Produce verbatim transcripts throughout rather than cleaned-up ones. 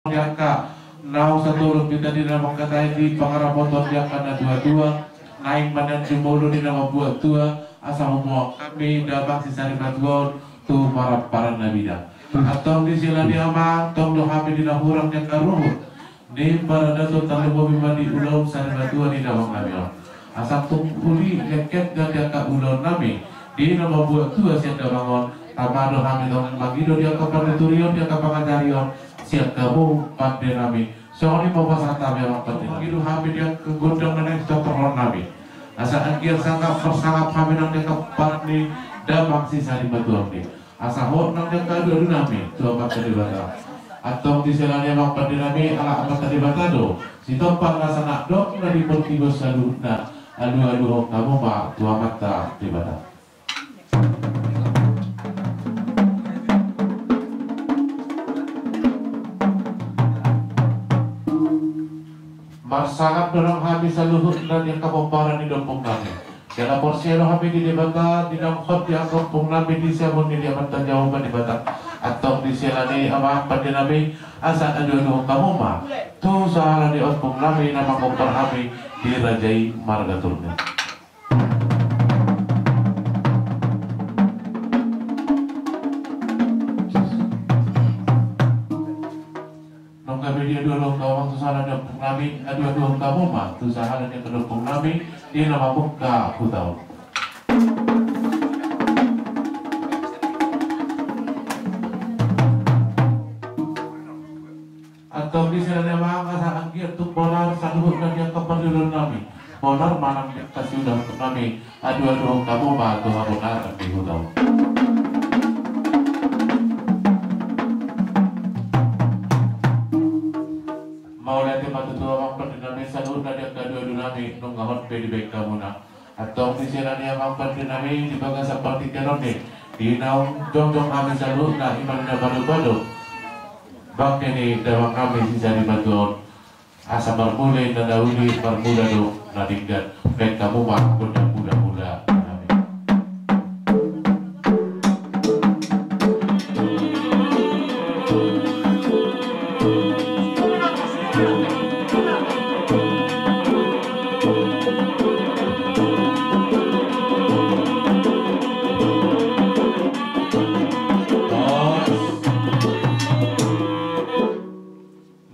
Di angka naung satu lompi tadi na mangkatai di pangarapoton di angka na tua-tua, naeng ma nian jumolo ni na mambuat tua, asa huboan hami damang sisarimatua on tu paramparan na bidang. Antong di sela ni amang, tong do hami di na hurang ni angka ruhut ni paradaton, tarlumobi ma di ulaon sarimatua ni damang nami on. Asa tung uli lengket do di angka ulaon nami di na mambuat tua sian damang on, tama do hami tong mangido di angka panuturion, di angka pangajarion sian hamu pande nami. Songon i ma pasahat hami amang pande nami. Mangido hami di angka gondang na naeng sitortorhon nami, asa anggiat sangap marsangap hami nang di angka paran ni damang sisarimatua on di. Asa hot nang di angka adu-adu nami tu Amanta Debata. Antong di sela ni amang pande nami, ala Amanta Debata do sitompa na sanadong na diportibi saluhutna. Adu-aduhon hamu ma tu Amanta Debata. Marsangap do nang hami saluhutna di angka pomparan ni ompung nami. Jala porsea do hami di Debata, di naung hot di angka ompung nami di siamun ni Amanta Jahowa Debata. Antong di sela ni amang pande nami, asa adu-aduhon hamu ma tu sahala ni ompung nami na manggompar hami di raja i marga Turnip. Nunga be diadu-aduhon hamu ma tu sahala ni ompung nami, adu-aduhon hamu ma tu sahala ni angka ompung nami di na mamungka huta on. Antong di sela ni amang, asa anggiat tung bonar saluhutna di angka parjolo nami. Bonar ma nang di angka siulahon nami. Adu-aduhon hamu ma tu habonaran di huta on. Mauliate ma tutu amang pande nami, saluhutna di angka adu-adu nami nunga hot be dibaen hamuna. Antong di sela ni amang pande nami, di bagasan partingkian on di, di naung jongjong hami saluhutna, i ma na bado-bado bangke ni damang nami sisarimatua on. Asa marmula i na nauli, marmula do na denggan. Baen hamu ma gondang mula-mula nami.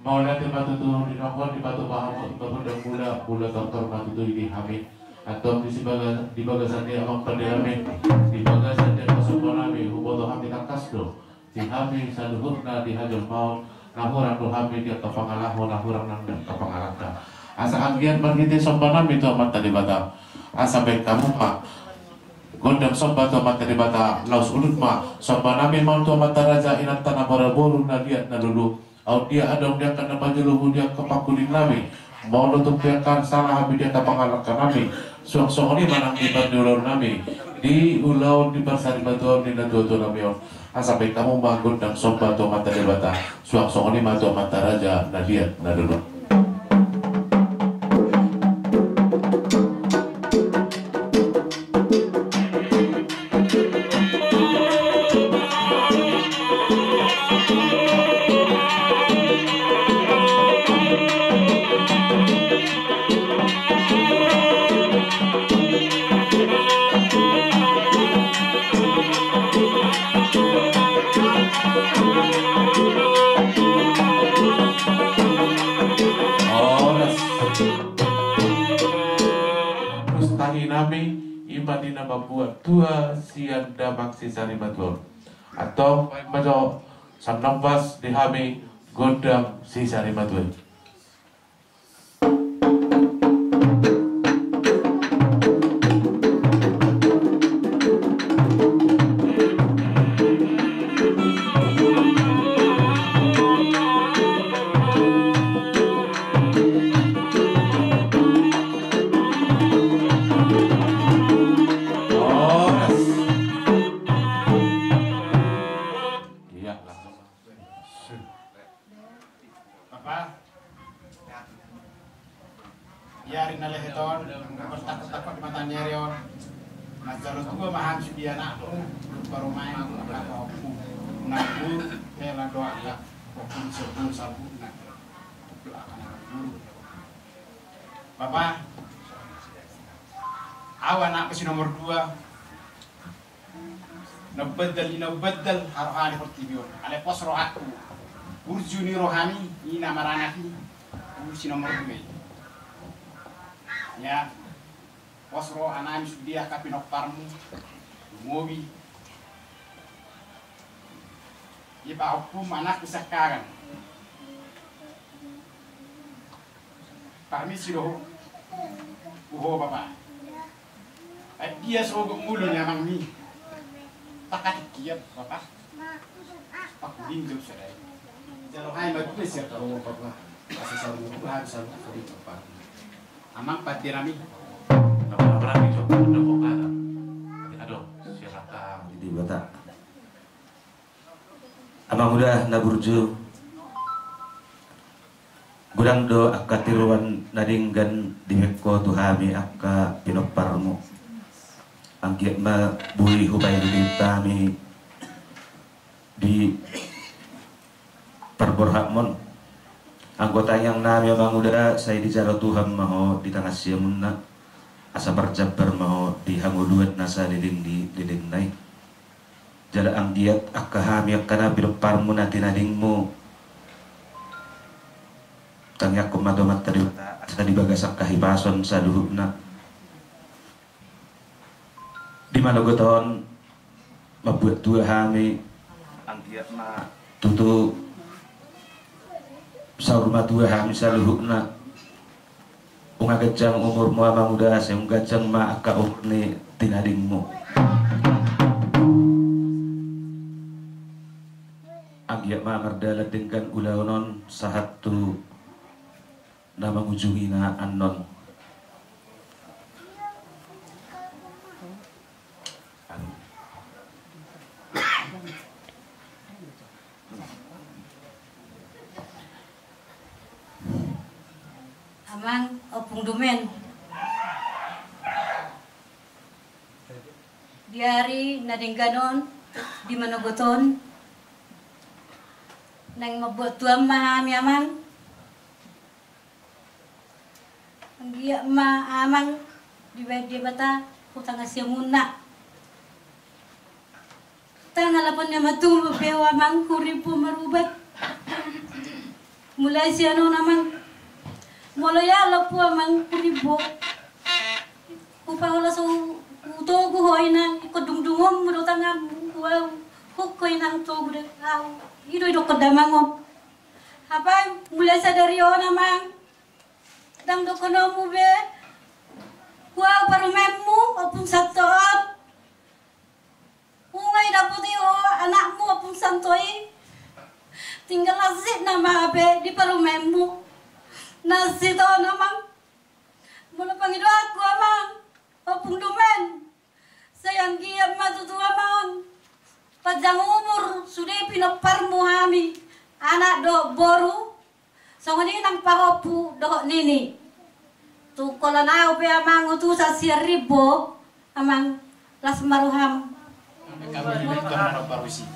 Mauliate ma tutu, di naung hot dipatupa hamu, gondang mula, mula tortor ma tutu i di hami. Antong di sibaga-, di bagasan ni amang pande nami, di bagasan ni angka somba nami, huboto hami tangkas do di hami saluhutna di hajolmaon, na hurang do hami di angka pangalaho, na hurang nang di angka pangalangka. Asa anggiat marhite somba nami tu Amanta Debata, asa baen hamu ma gondang somba tu Amanta Debata, laos ulut ma somba nami ma on tu amanta raja, inanta na marboru, na liat na lolo. Aut dia adong di angka na pajolohu di angka pangkuling nami, molo tung pe angka sala hami di angka pangalangka nami, suang songon i ma nang di parniulaon nami di ulaon ni parsarimatuaon ni natua-tua nami on. Asa baen hamu ma gondang somba tu Amanta Debata, suang songon i ma tu amanta raja, na liat na lolo. Horas. Mustahil nami, i ma di na mambuat tua sian damang sisarimatua on. Antong, baen ma jo sannambas di hami gondang sisarimatua i. Ia, langsung. Apa? Ia, ari na lehet on, martangkot-tangkot di mata ni ari on. Manjalo tua ma hami sude anakmu, parumaenmu, angka pahompu. Nang tu hela do angka Bapa, au anakmu si nomor dua. Na umbeddel, na umbeddel haroha ni portibi on. Alai pos rohangku. Burju ni rohami, i na maranak i. Au si nomor dua i. Ya. Pos rohanami sude angka pinomparmu. Mobi. Ia pahompum anakku siangkangan. Parmisi do ho. Uho, Bapa. Ai dia sogot mulu ni amangmi. Takatik kiat, Bapa. Pakuding jauh sadai. Jalo hai madu ni siap tahu, Bapa. Asa sabu, Bapa, sabu, sabu, Bapa. Amang, pati nami. Apa-apa nami, coba, udah kok, ada. Aduh, siapa tahu. Di Batak. Amanguda na burju, godang do angka tiruan na denggan dibahen ho tu hami angka pinomparmu. Anggiat ma boi hupaihut hami di parborhatmon. Anggo tangiang nami, Amanguda, sai dijalo Tuhan ma ho di tangan siamunna, asa marjambar ma ho di hangoluan na saleleng ni lelengna i. Jala anggiat angka hami angka na pinomparmu na tinadingmu, tangiangkon ma tu Amanta Debata asa di bagasan hahipason saluhutna. Di manogot on mambuat tua hami, anggiat ma tutu saur matua hami saluhutna. Unang ganjang umurmu, Amanguda, sai unang ganjang ma angka umur ni tinadingmu. Anggiat ma mardalan denggan ulaon on sahat tu na mangujungina annon. Amang, Ompung Dumen. Di ari na denggan on, di manogot on, naeng mambuat tua ma hami, Amang. Anggiat ma, Amang, dibahen Debata tu tangan siamunna. Ndang na lapon ni amangtu be ho, Amang, hurimbo marubat. Mulai sian on, Amang, molo ia lampu, Amang, hurimbo, hupahola so hutogu ho, Inang, ingkon dungdungonmu do tanganmu tu au. Huk ho, Inang, togu do au. I do didokkon damang on. Hape mulai sadari on, Amang, ndang dohononmu be tu au parumaenmu, Ompung Santo on. Unang dapot i ho anakmu, Ompung Santo i. Tinggal hansit nama be di parumaenmu. Hansit on, Amang. Molo pangidoanku, Amang, Ompung Dumen, sai anggiat ma tutu, Amang, panjang umur sude pinomparmu hami, anak dohot boru, songon i nang pahompu dohot nini. Tung holan au pe, Amang, utusan sian rimbo, Amang, las ma roham. Kami di Mekah na parusi.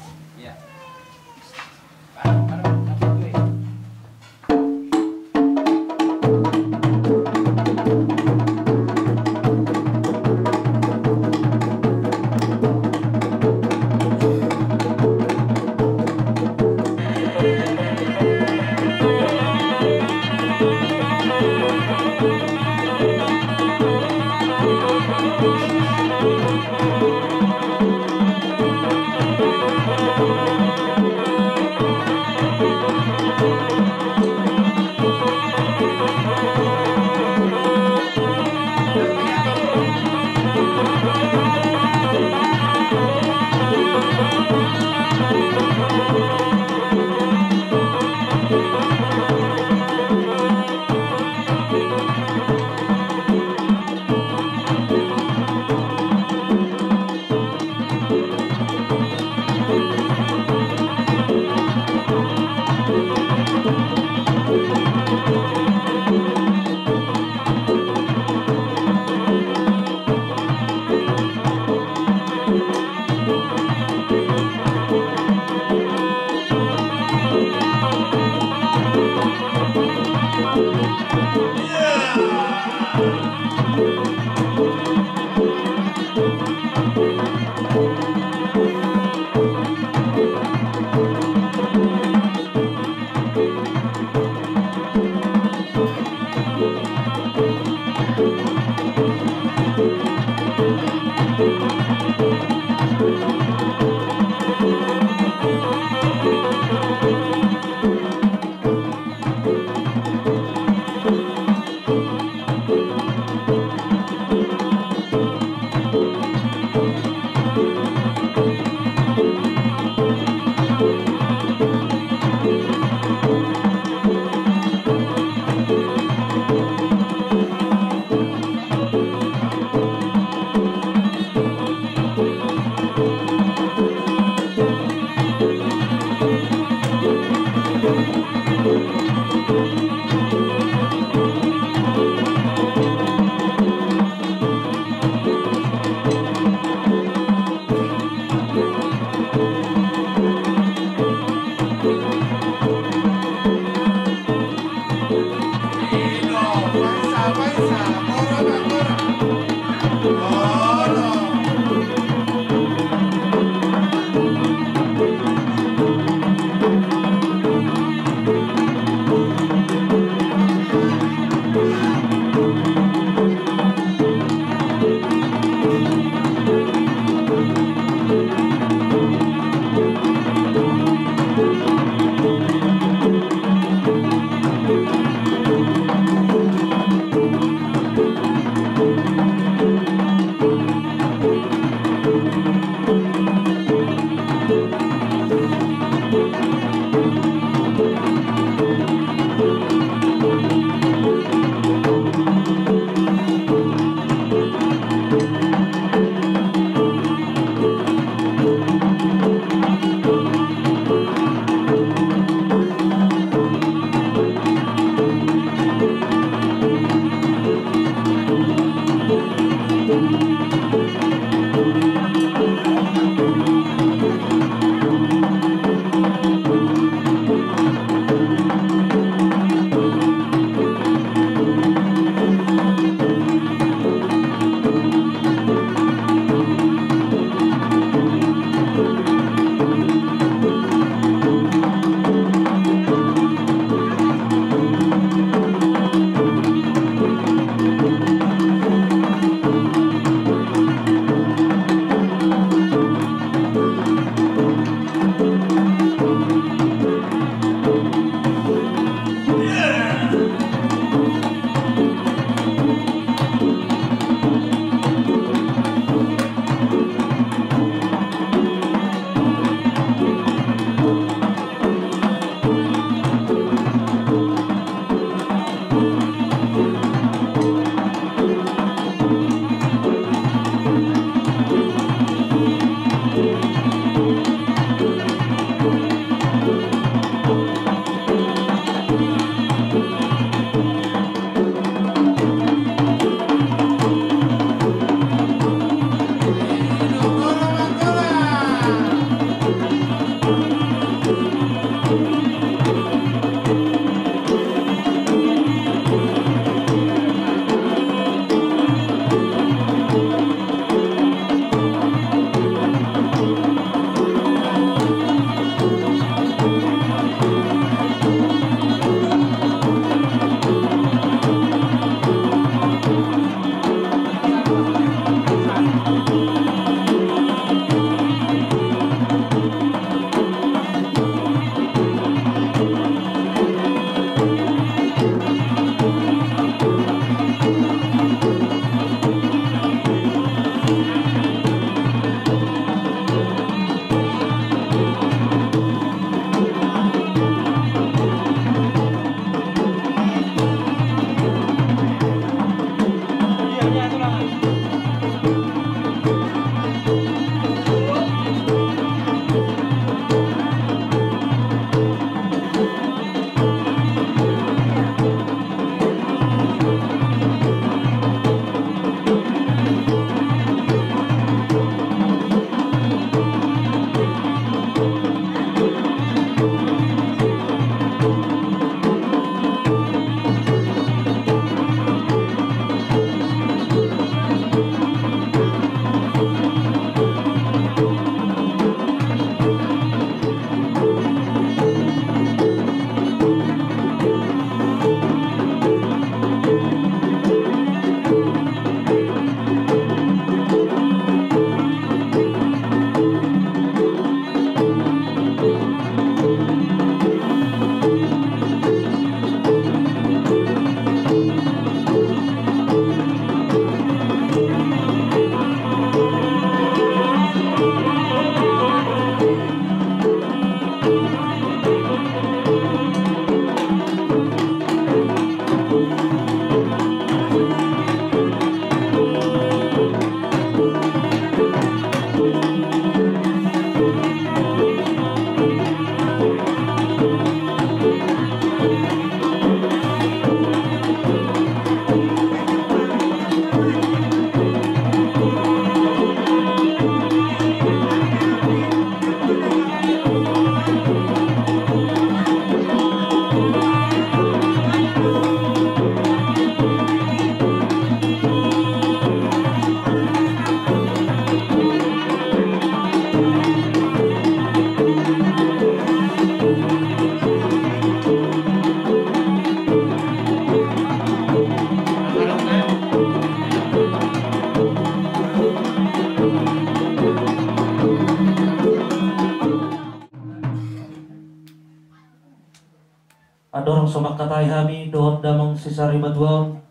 Mangkatai hami dohot damang sisarimatua on,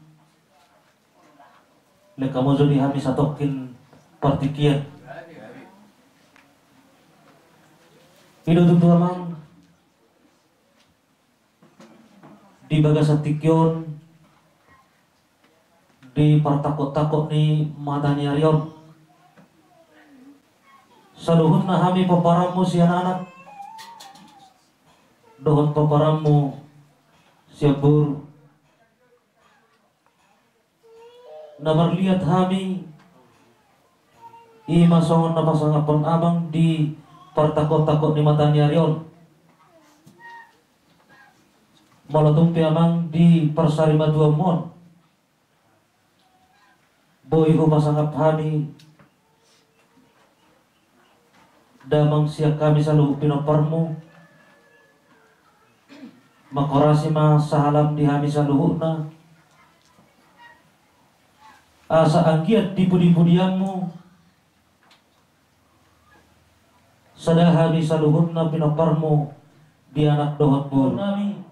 lengkap mojoli hami satongkin partingkian. I do tutu amang, di bagasan tingki on, di partangkot-tangkot ni mata ni ari on, saluhutna hami pomparanmu sian anak dohot pomparanmu sian boru, na marliat hami, i ma songon na pasangaphon amang di partangkot-tangkot ni mata ni ari on. Molo tung pe amang di parsarimatuamu on, boi hupasangap hami damang sian hami saluhut pinomparmu. Mangkorasi ma sahalam di hami saluhutna, asa anggiat di pudi-pudianmu sada hami saluhutna pinomparmu di anak dohot boru nami.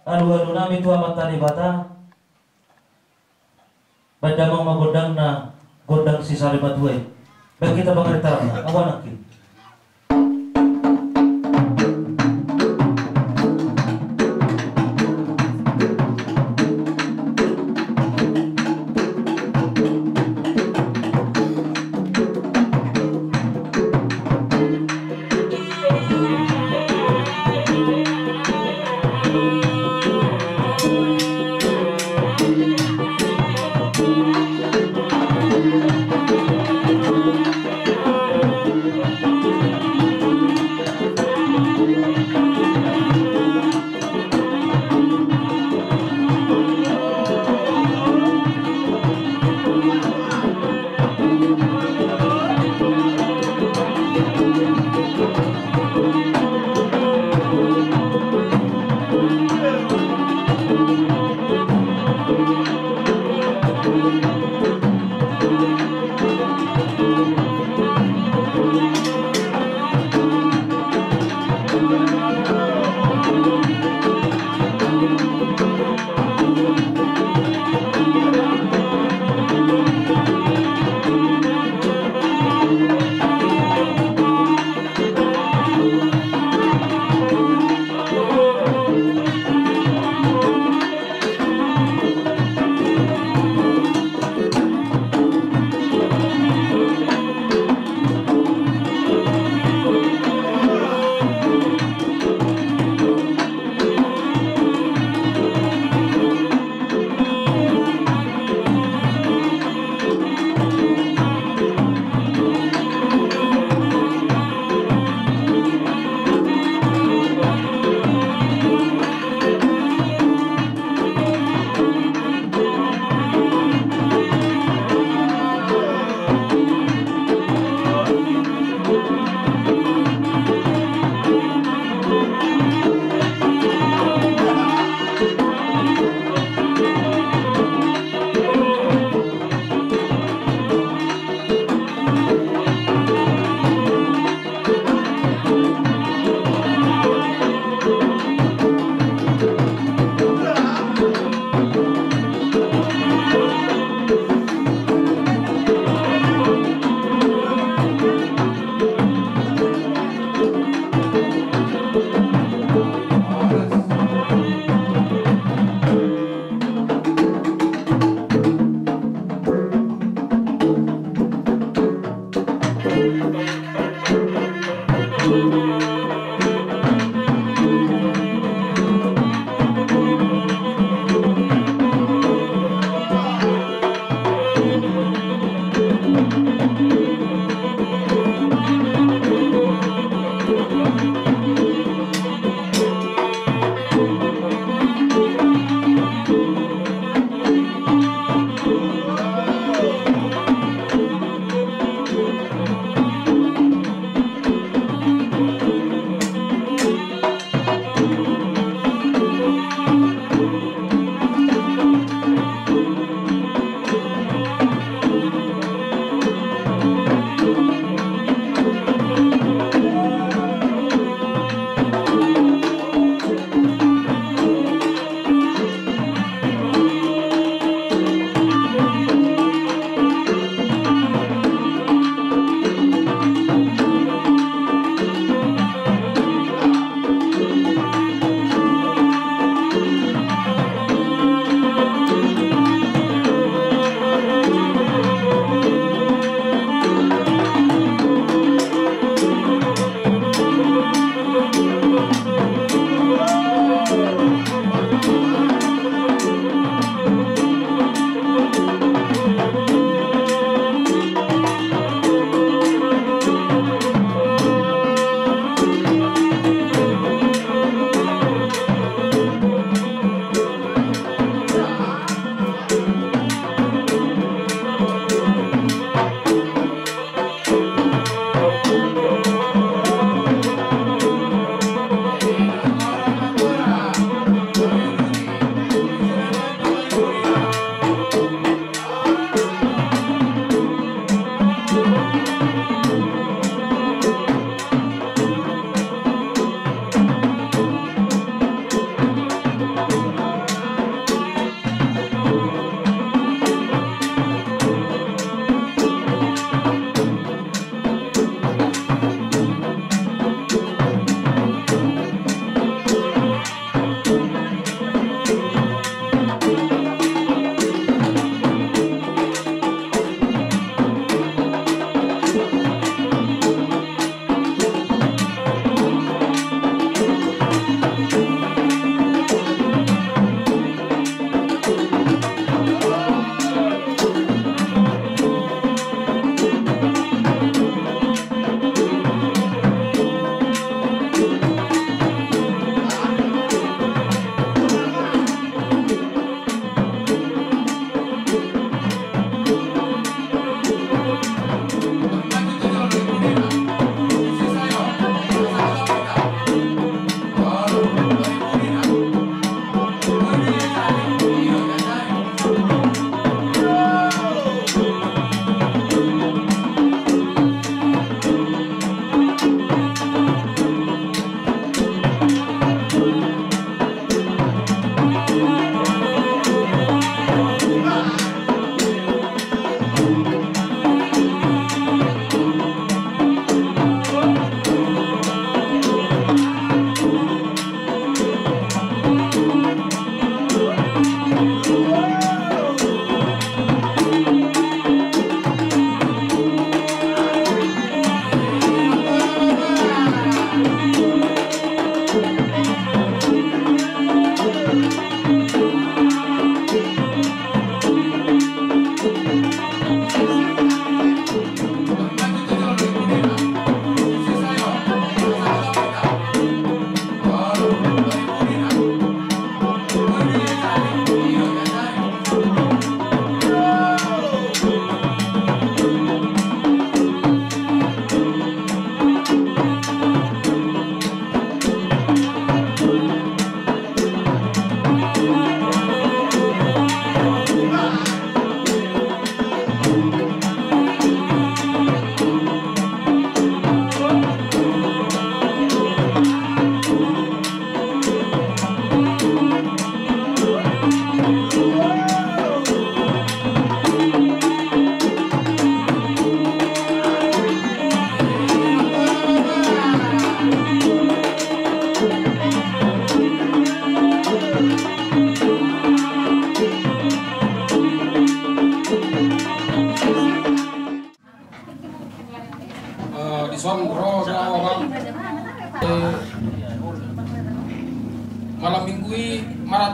Alu-alu nami tu Amanta Debata, baen damang ma gondangna, gondang sisarimatua i. Baen hita pangaritana, awan angkin.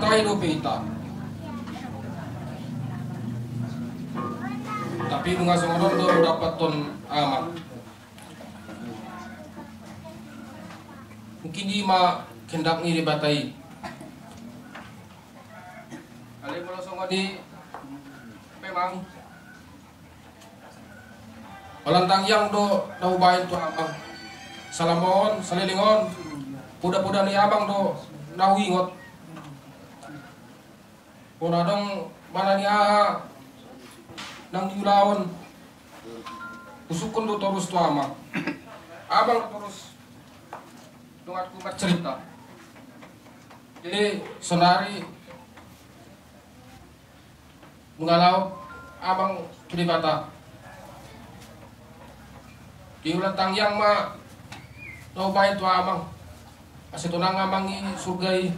Tahi dope ita. Tapi nunga songon on do dapathon amang. Mungkin i ma kehendak ni Debata i. Alai molo songon i memang holan tangiang do na hubaen tu amang. Saleleng on, saleleng on, poda-poda ni amang do na huingot. Molo adong manang aha nang diulahon, husungkun do torus tu amang. Amang do torus donganku marcerita. Jadi saonari nunga laho amang tu Debata. Di holan tangiang ma na hubaen tu amang. Asa tonang amang i surga i.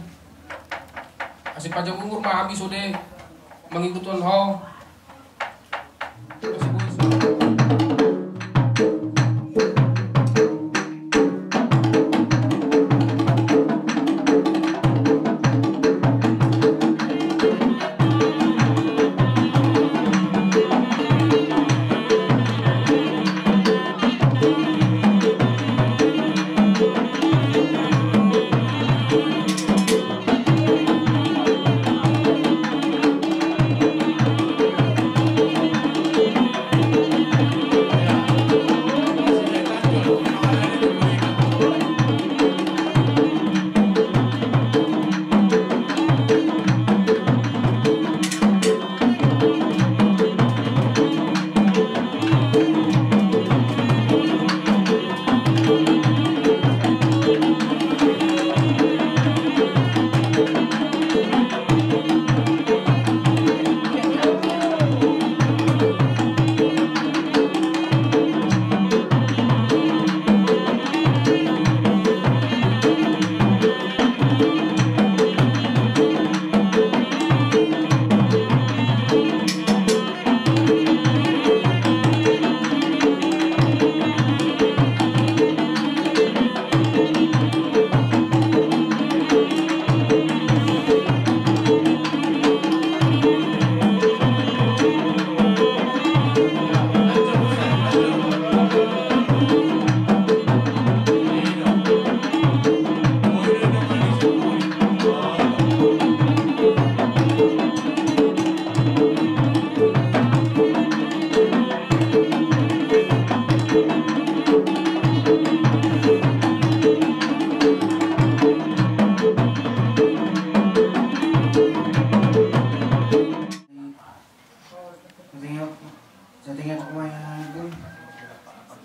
Asa panjang umur ma hami sude mangihuthon ho.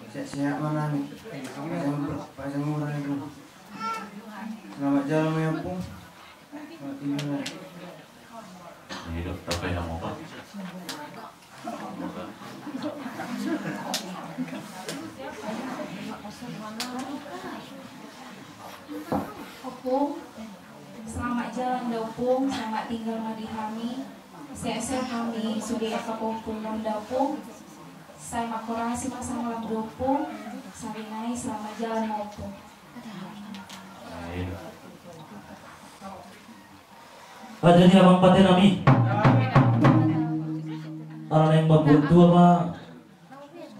Sehat-sehat ma nami. Selamat jalan ma i, Ompung. Selamat tinggal. Hidup tapi yang apa? Ompung, selamat jalan da Ompung, selamat tinggal ma di hami. Sehat-sehat ma hami sude angka pahompu da Ompung. Sai mangkorasi ma sangap da Ompung. Sari nai selamat jalan ma Ompung. Jadi amang pate nami, ala naeng mambuat tua ma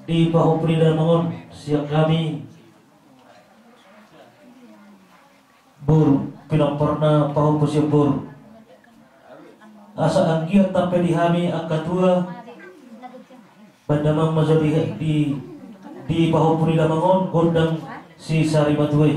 di pahompu ni damang on sian hami boru, pinomparna pahompu sian boru. Asa anggiat tampe di hami angka tua, baen damang ma jo di, di, di pahompu ni damang on gondang si sari matua i.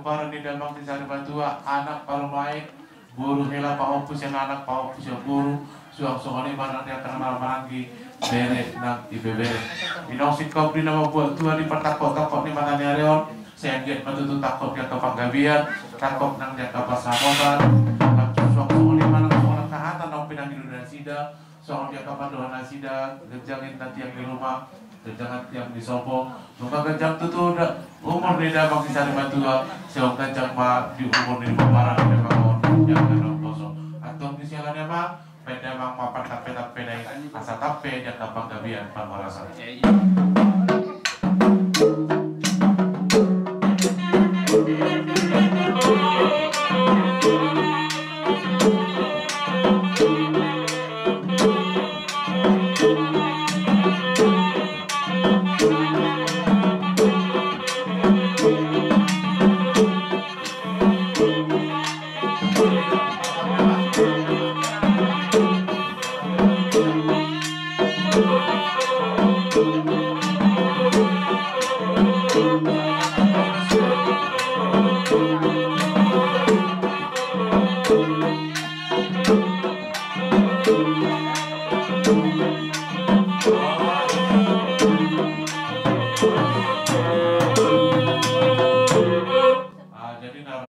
Baran ni damang di sari matua, anak parumaen, boru hela pahompu sian anak, pahompu sian boru, suang songon i ma nang di angka na marhaha maranggi, bere nang ibebere. Inong singkop di na mambuat tua di partangkok-tangkok ni mata ni ari on, sai anggiat ma tutu tangkok di angka panggabean, tangkok nang di angka pansamotan, nang suang songon i ma nang songon angka hata na pinangido nasida, songon dia kapandohan nasida, ganjang inna tiang ni ruma, ganjang tiang ni sopo, nunga ganjang tutu da, umur ni damang di sari matua, sai ganjang ma di umur ni pomparan ni damang on, yang na naung poso. Antong di siala ni amang, baen damang ma partampe-tampe na i, asa tampe di angka panggabean parhorasan.